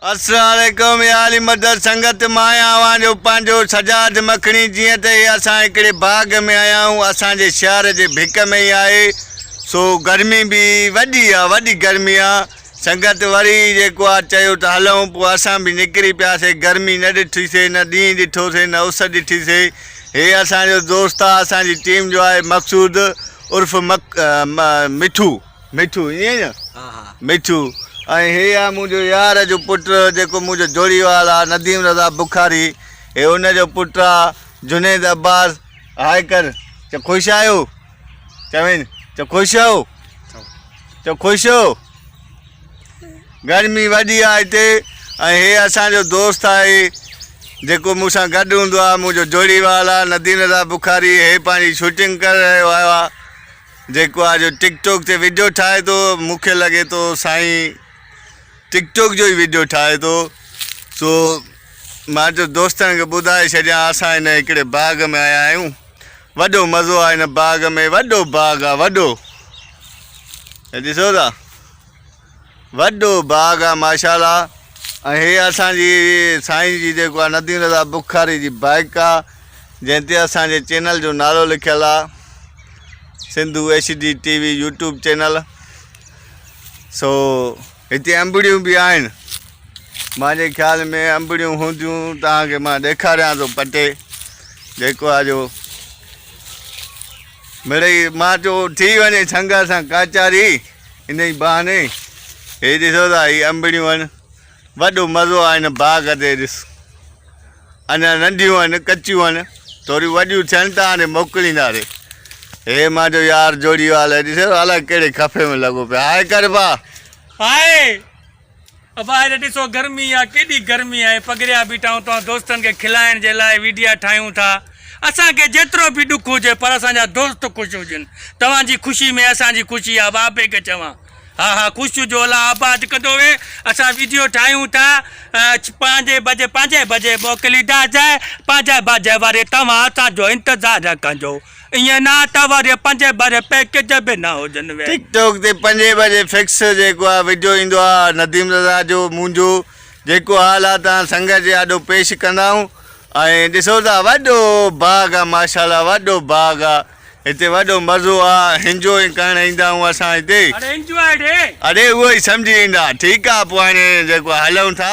السلام عليڪم يا علي مدد سنگت مان آهيان اوهان جو پنهنجو سجاد مکڻي جيئن ته هي اسان هڪڙي باغ ۾ آيا آهيون اسان جي شهر جي ڀڪ ۾ ئي آهي سو گرمي به وڏي آ وڏي گرمي آ سنگت وري جيڪو آ چيو ته هلون پوء اسان به نڪري پياسي گرمي نه ڏٺي سي نه ڏينهن ڏٺو سي نه اس ڏٺي سي هي اسان جو دوست آ اسان جي ٽيم جو آهي مقصود عرف مڪ مٺو مٺو ائين نه مٺو ۽ هي آ منهنجو يار جو پٽ جيڪو منهنجو جوڙيوال آ نديم رضا بخاري هي ان جو پٽ آ جنيد عباس هاء ڪر چه خوش آهيو چوين چه خوش آهيو چه خوش آهيو گرمي وڏي آ هتي ۽ هي اسان جو دوست آهي جيڪو مون سان گڏ هوندو آ منهنجو جوڙيوال آ نديم رضا بخاري هي پنهنجي شوٽنگ ڪري رهيو آيو آ جيڪو آ جو ٽڪ ٽوڪ تي وڊيو ٺاهي ٿو مون کي لڳي ٿو سائين ٽڪ ٽوڪ جو ئي وڊيو ٺاهي ٿو سو مان چيو دوستن کي ٻڌائي ڇڏيان اسان هن هڪڙي باغ ۾ آيا آهيون وڏو مزو آ هن باغ ۾ وڏو باغ آ وڏو ڏسو ٿا وڏو باغ آ ماشاءالله ۽ هي اسان جي سائين جي جيڪو آ نديم رضا بخاري جي بائيڪ آ جنهن تي اسان جي چينل جو نالو لکيل آ Sindhu H D T V YouTube channel سو هتي انبڙيون به آهن مانجي خيال ۾ انبڙيون هونديون توهان کي مان ڏيکاريان ٿو پٽي جيڪو آ جو مڙئي مان چيو ٿي وڃي سنگا سان ڪاچاري انهي بهاني هي ڏسو ٿا هي انبڙيون آهن وڏو مزو آهي هن باغ تي ڏس اڃا ننڍيون آهن ڪچيون آهن ٿوريون وڏيون ٿين ته هاڻي موڪليندا ري هي مانجو يار جوڙي وال ڏسو الائي ڪهڙي خفي ۾ لڳو پيو هاء ڪر با هاء ابا هيڏي ڏسو گرمي آ ڪيڏي گرمي آهي پگهريا بيٺا آهيون توهان دوستن کي کلائڻ جي لاء ويڊيا ٺاهيون ٿا اسان کي جيترو به ڏک هجي پر اسان جا دوست خوش هجن توهان جي خوشي ۾ اسان جي خوشي آ بابي کي چوان ها ها خوش هجو الله آباد ڪندو وي اسان ويڊيو ٺاهيون ٿا پنهنجي بجي پنهنجي بجي موڪلينداسين پنهنجي بجي وري توهان اسان جو انتظار ڪجو ائين نه ته وري پنجين بجي پيڪيج به نه هجن وي. ٽڪ ٽاڪ تي پنجين بجي فڪس جيڪو آ وڊيو ايندو آ نديم رضا جو منهنجو جيڪو حال آ توهان سنگت جي آڏو پيش ڪندا آهيون ۽ ڏسو ٿا وڏو باغ آ ماشاءالله وڏو باغ آ هتي وڏو مزو آ انجوائي ڪرڻ ايندا آهيون اسان هتي اڙي انجوائي ڙي. اڙي اهو ئي سمجهي ويندا ٺيڪ آ پوء هاڻي جيڪو آ هلون ٿا.